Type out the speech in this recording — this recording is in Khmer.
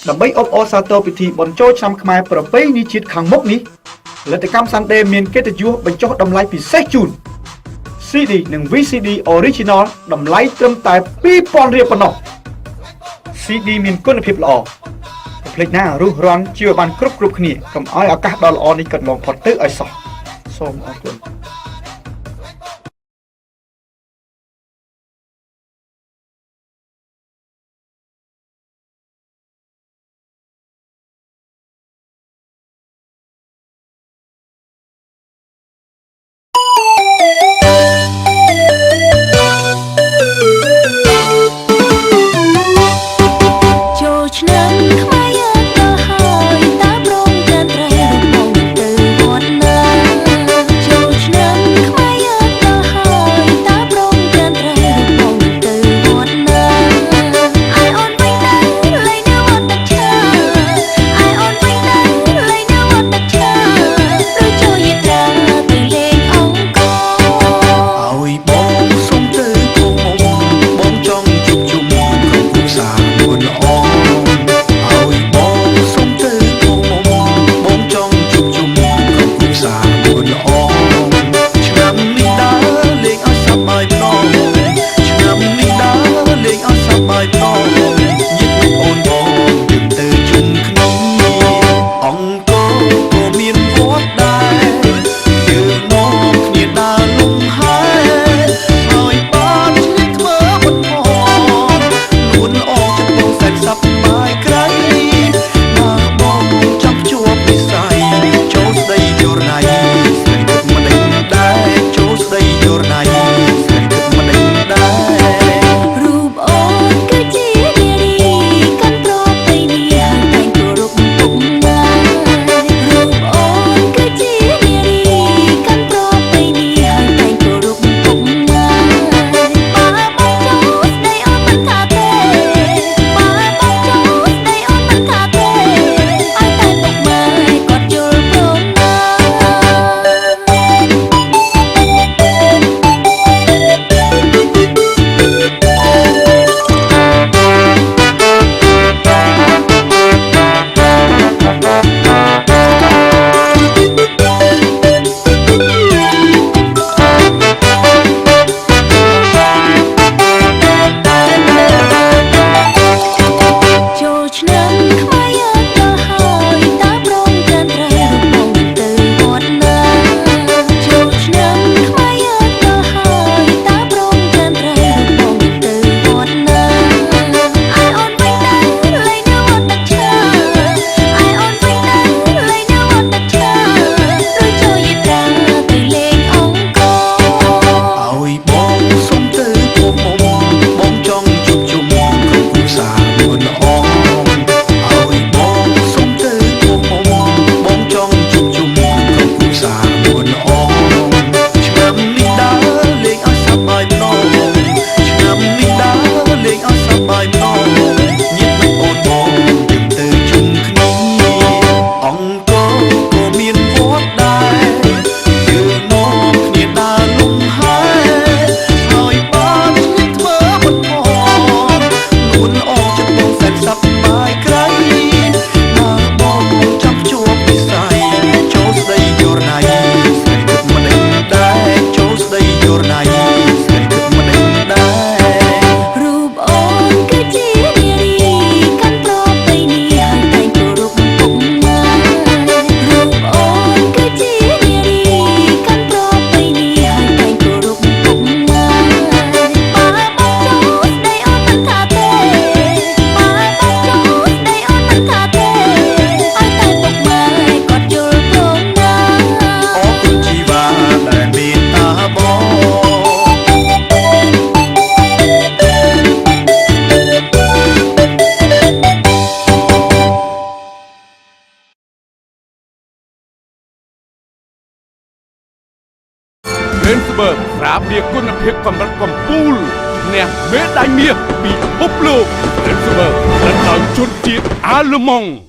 ដើម្បីអបអរសាទរពិធីបុណ្យចូលឆ្នាំខ្មែរប្រពៃណីជាតិខាងមុខនេះផលិតកម្ម Sunday មានកិត្តិយសបញ្ចុះតម្លៃពិសេសជូន CD និង VCD Original តម្លៃត្រឹមតែ2000រៀលប៉ុណ្ណោះ CD មានគុណភាពល្អកុំភ្លេចណារុះរាន់ជាឲ្យបានគ្រប់គ្រប់គ្នាកុំឲ្យឱកាសដ៏ល្អនេះកន្លងផុតទៅឲ្យសោះសូមអរគុណ ចូលឆ្នាំខ្មែរយើងដល់ហើយតើព្រមចានត្រីរបងទៅវត្តណាចូលឆ្នាំខ្មែរយើងដល់ហើយតើព្រមចានត្រីរបងទៅវត្តណាអាយអូនវិញទៅលេងនៅវត្តទឹកឈើអាយអូនវិញទៅលេងនៅវត្តទឹកឈើឬចូលយាត្រាទៅលេងអង្គរ ឲ្យបងសុំទៅគងបងចង់ជួបជុំក្រុមគ្រួសារមួយល្អឲ្យបងសុំទៅគងបងចង់ជួបជុំក្រុមគ្រួសារមួយល្អឆ្នាំនេះដើរលេងឲ្យសប្បាយម្ដងឆ្នាំនេះដើរលេងឲ្យសប្បាយម្ដងញាតិមិត្តអូនបងយើងទៅជុំគ្នាអង្គរក៏មានវត្តដែរ យើងនាំគ្នាដើរលំហែហើយបានឆ្លៀតធ្វើបុណ្យផងនួនល្អចិត្តបងសែនសប្បាយក្រៃបើបងចង់ជួបនិស័យចូលស្ដីយល់ណៃស្រីគិតមិនដេញដែរចូលស្ដីយល់ណៃស្រីគិតមិនដេញដែរ រូបអូនគឺជានារីកាន់ប្រពៃណីហើយតែងគោរពពុកម៉ែរូបអូនគឺជានារីកាន់ប្រពៃណីហើយតែងគោរពពុកម៉ែបើបងចូលស្ដីអូនមិនថាទេបើបងចូលស្ដីអូនមិនថាទេឲ្យតែពុកម៉ែគាត់យល់ព្រមណា ចូលឆ្នាំខ្មែរយើងដល់ហើយតើព្រមចានត្រីរបងទៅវត្តណាចូលឆ្នាំខ្មែរយើងដល់ហើយតើព្រមចានត្រីរបងទៅវត្តណាអាយអូនវិញទៅលេងនៅវត្តទឹកឈើអាយអូនវិញទៅលេងនៅវត្តទឹកឈើឬចូលយាត្រាទៅលេងអង្គរ ឲ្យបងសុំទៅគងបងចង់ជួបជុំក្រុមគ្រួសារមួយល្អឲ្យបងសុំទៅគងបងចង់ជួបជុំក្រុមគ្រួសារមួយល្អឆ្នាំនេះដើរលេងឲ្យសប្បាយម្ដងឆ្នាំនេះដើរលេងឲ្យសប្បាយម្ដងញាតិមិត្តអូនបងយើងទៅជុំគ្នាអង្គរក៏មានវត្តដែរ យើងនាំគ្នាដើរលំហែហើយបានឆ្លៀតធ្វើបុណ្យផងនួនល្អចិត្តបងសែនសប្បាយក្រៃបើបងចង់ជួបនិស័យចូលស្ដីយល់ណៃស្រីគិតមិនដេញដែរចូលស្ដីយល់ណៃស្រីគិតមិនដេញដែរ រូបអូនគឺជានារីកាន់ប្រពៃណីហើយតែងគោរពពុកម៉ែរូបអូនគឺជានារីកាន់ប្រពៃណីហើយតែងគោរពពុកម៉ែបើបងចូលស្ដីអូនមិនថាទេបើបងចូលស្ដីអូនមិនថាទេឲ្យតែពុកម៉ែគាត់យល់ព្រមណា អរគុណជីវ៉ាដែលមេត្តាបង Rensburg ស្រាបៀរគុណភាពកម្រិតកំពូលឈ្នះមេដាយមាសពិភពលោក Rensburg ផលិតដោយជនជាតិអាល្លឺម៉ង់។